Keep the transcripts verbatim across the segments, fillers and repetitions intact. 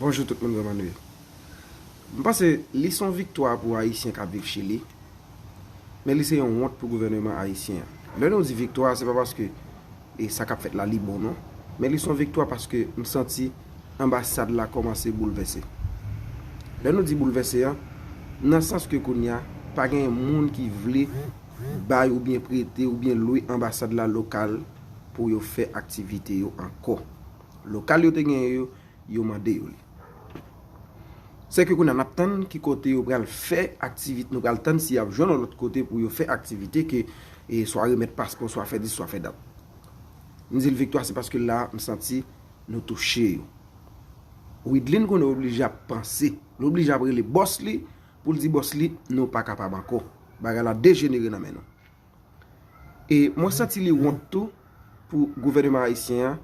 Bonjou tout moun, kòman nou ye? M panse li se yon viktwa pou Ayisyen k ap viv Chili, men li se yon wont pou gouvèneman ayisyen an. Lè nou di viktwa, se pa paske e sa k ap fèt la li bon non, men li se yon viktwa paske m santi anbasad la kòmanse boulvèse. Lè nou di boulvèse an, nan sans ke kounye a, pa gen moun ki vle bay oubyen prete oubyen lwe anbasad la lokal pou yo fè aktivite yo ankò. Lokal yo te genyen yo, yo mande yo li. Se ke kounye a n ap tann ki kote yo pral fè aktivite, nou pral tann si y ap jwenn yon lòt kote pou yo fè aktivite ke e swa remèt paspò, swa fè dis, swa fè dat. M di l viktwa, se paske la, m santi nou touche yo. Widlin kounye a oblije ap panse, li oblije ap rele bòs li pou l di bòs li, nou pa kapab ankò. Bagay la dejenere nan men nou. E mwen santi li wont tou pou gouvèneman ayisyen an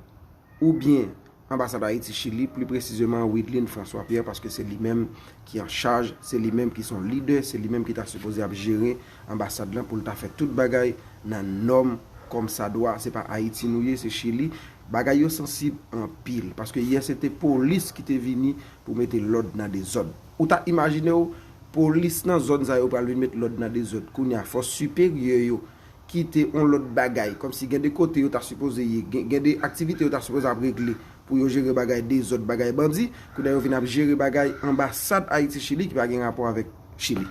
oubyen anbasad Ayiti Chili, pli presizeman Widlin François Pierre, paske se li menm ki an chaj, se li menm ki se yon lidè, se li menm ki ta sipoze ap jere anbasad lan pou l ta fè tout bagay nan nòm kòmsadwa. Se pa Ayiti nou ye, se Chili. Bagay yo sansib anpil, paske yè se te polis ki te vini pou mete lòd nan dezòd. Ou ta imajine w, polis nan zòn sa yo pral vin met lòd nan dezòd. Kounye a, fòs siperyè yo kite yon lòt bagay, kòmsi gen de kote yo ta sipoze ye, gen, gen de aktivite yo ta sipoze ap regle pou yo jere bagay dezòd, bagay bandi, kounye a yo vin ap jere bagay anbasad Ayiti Chili ki pa gen rapò avèk Chili.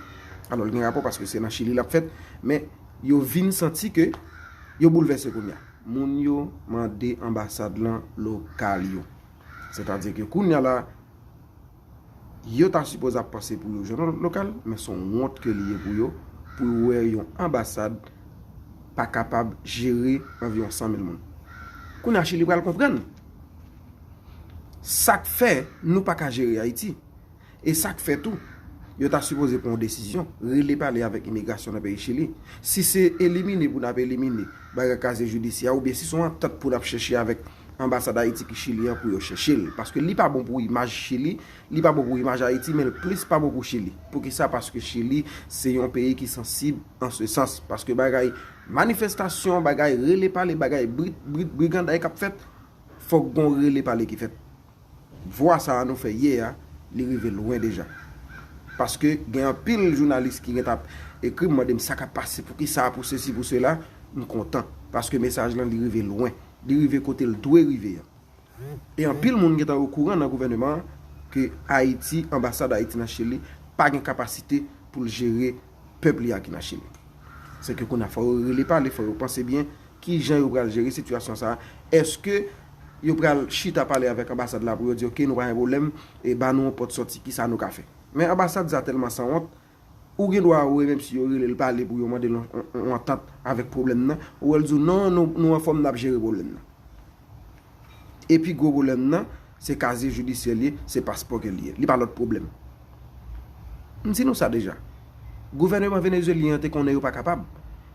Alò, l gen rapò paske se nan Chili l ap fèt, men yo vin santi ke yo boulvèse kounye a. Moun yo mande anbasad lan lokal yo. Sètadi ke kounye a la, yo ta sipoze ap panse pou yo jwenn yon lòt lokal, men se yon wont ke li ye pou yo, pou yo wè yon anbasad pa kapab jere anviwon san mil moun. Kounye a, Chili pral konprann sa k fè nou pa ka jere Ayiti. E sa k fè tou, yo ta sipoze pran yon desizyon, rele pale avèk imigrasyon nan peyi Chili. Si se elimine pou n ap elimine bagay kaziye jidisyè a, oubyen si se yon antant pou n ap chèche avèk anbasad Ayiti ki Chili an pou yo chèche l. Paske li pa bon pou imaj Chili, li pa bon pou imaj Ayiti, men l plis pa bon pou Chili. Poukisa? Paske Chili se yon peyi ki sansib an se sans. Paske bagay manifestasyon, bagay rele pale, bagay bri-, bri-, briganday k ap fèt, fòk gon rele pale ki fèt. Vwa sa a nou fè yè a, li rive lwen deja. Paske gen anpil jounalis ki gentan ap ekri m, mande m sa k ap pase, poukisa, pou sesi, pou sela, m kontan. Paske mesaj lan, li rive lwen. Li rive kote l dwe rive an. E anpil moun gentan okouran nan gouvèneman an ke Ayiti, anbasad Ayiti nan Chili, pa gen kapasite pou l jere pèp li a ki nan Chili. Se ke kounye a fò yo rele pale, fò yo panse byen kijan yo pral jere sitiyasyon sa a. Èske yo pral chita pale avèk anbasad la pou yo di, "Oke, nou pa gen pwoblèm, e ba nou yon pòt sòti, kisa nou ka fè?" Men anbasad sa tèlman sanwont, ou gen dwa wè menm si yo rele l pale pou yo mande l yon, yon, yon antant avèk pwoblèm nan, ou wè l di w, "Non, nou, nou anfòm, n ap jere pwoblèm nan." Epi gwo pwoblèm nan, se kaziye jidisyè l ye, se paspò ke l ye. Li pa lòt pwoblèm. M di nou sa deja. Gouvèneman venezuelyen an te konnen yo pa kapab.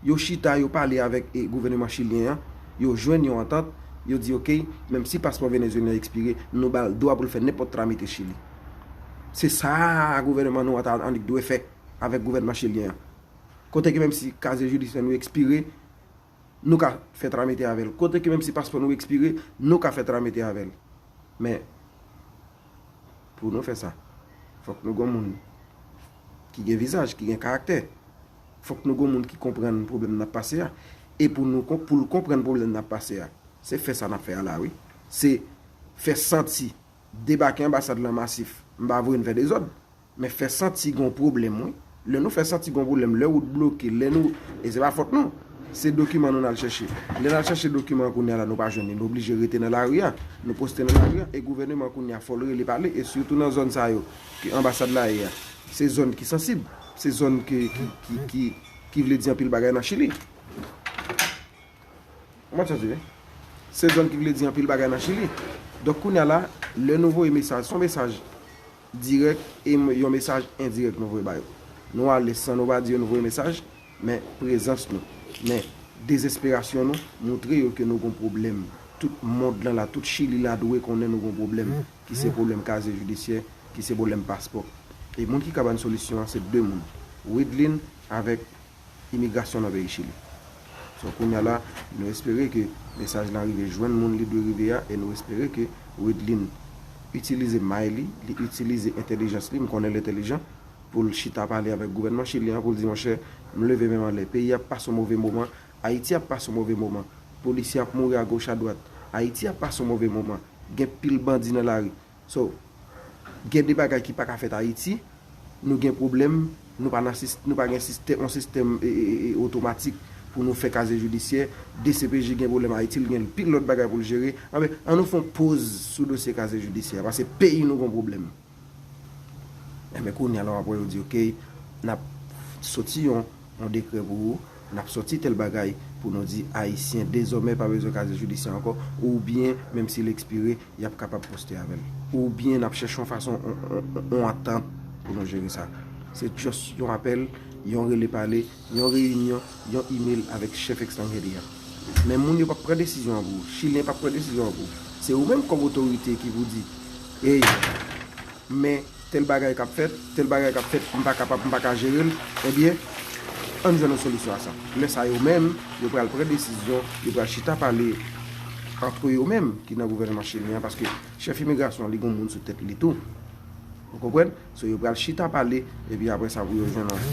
Yo chita, yo pale avèk, e, gouvèneman chilyen an, yo jwenn yon antant, yo di, "Oke, menm si paspò venezuelyen an ekspire, nou ba l dwa pou l fè nenpòt tramite Chili." Se sa gouvèneman nou an ta annik dwe fè avèk gouvèneman chilyen an. Kote ke menm si kaziye jidisyè nou ekspire, nou ka fè tramite avè l. Kote ke menm si paspò nou ekspire, nou ka fè tramite avè l. Men, pou nou fè sa, fòk nou gon moun ki gen vizaj, ki gen karaktè. Fòk nou gon moun ki konprann pwoblèm n ap pase a. E pou nou kon-, pou l konprann pwoblèm n ap pase a, se fè sa n ap fè a la, wi. Se fè santi debake anbasad lan masif, m pa voye n fè dezòd. Men fè santi gon pwoblèm, wi. Lè nou fè santi gon pwoblèm, lè wout bloke, lè nou, e se pa fòt nou. Se dokiman nou n al chèche. Lè n al chèche dokiman an kounye a la, nou pa jwenn li. Nou oblije rete nan lari a. Nou poste nan lari a. E gouvèneman kounye a, fò l rele pale. E sitou nan zòn sa yo, ke anbasad la ye a. Se zòn ki sansib. Se zòn ke, ki, ki, ki, ki vle di anpil bagay nan Chili. Ou mèt santi, wi. Se zòn ki vle di anpil bagay nan Chili. Donk, kounye a la, lè nou voye mesaj, se yon mesaj dirèk e m-, yon mesaj endirèk nou voye ba yo. Nou ale san nou pa di yo nou voye mesaj, men prezans nou, men dezesperasyon nou montre yo ke nou gon pwoblèm. Tout mond lan la, tout Chili la dwe konnen nou gon pwoblèm, ki se pwoblèm kaziye jidisyè, ki se pwoblèm paspò. E moun ki ka ba n solisyon an, se de moun, Widlin avèk imigrasyon nan peyi Chili. So, kounye a la, nou espere ke mesaj lan rive jwenn moun li dwe rive a, e nou espere ke Widlin itilize may li, li itilize entèlijans li, m konnen l entèlijan, pou l chita pale avèk gouvènman chilyen an, pou l di, monchè, m leve men m anlè. Peyi a ap pase yon move moman, Ayiti ap pase yon move moman, polisye ap mouri agoch adwat, Ayiti ap pase yon move moman, gen pil bandi nan lari. So, gen de bagay ki pa ka fèt Ayiti, nou gen pwoblèm, nou pa nan sis-, nou pa gen sistèm, yon sistèm e, e, e, e, otomatik pou nou fè kazye jidisyè, D C P J gen pwoblèm Ayiti, l gen pil lòt bagay pou l jere. Anben, an nou fè yon poz sou dosye kazye jidisyè a, paske peyi nou gen pwoblèm. Enben, kounye a la w ap wè yo di, oke, n ap soti yon, yon dekrè pou ou, n ap soti tèl bagay pou nou di Ayisyen dezòmè pa bezwen kazye jidisyè ankò, oubyen, menm si l ekspire, y ap kapab poste avè l. Oubyen n ap chèche yon fason, yon, yon, yon, yon antant pou nou jere sa. Se just yon apèl, yon rele pale, yon reyinyon, yon imèl avèk chèf Extranjeria. Men moun yo p ap pran desizyon an pou ou. Chilyen p ap pran desizyon an pou ou. Se ou menm kòm otorite ki pou di, ey, men tèl bagay k ap fèt, tèl bagay k ap fèt, m pa kapab, m pa ka jere l, ebyen, ann jwenn yon solisyon a sa. Lè sa yo menm, yo pral pran desizyon, yo pral chita pale antre yo menm ki nan gouvènman chilyen an, paske chèf imigrasyon an, li gen moun sou tèt li tou. Ou konprann? So, yo pral chita pale, epi apre sa, pou yo jwenn yon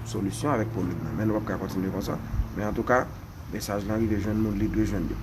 solisyon avèk pwoblèm nan. Men nou p ap ka kontinye konsa. Men antouka, mesaj lan rive jwenn moun, li dwe jwenn yo.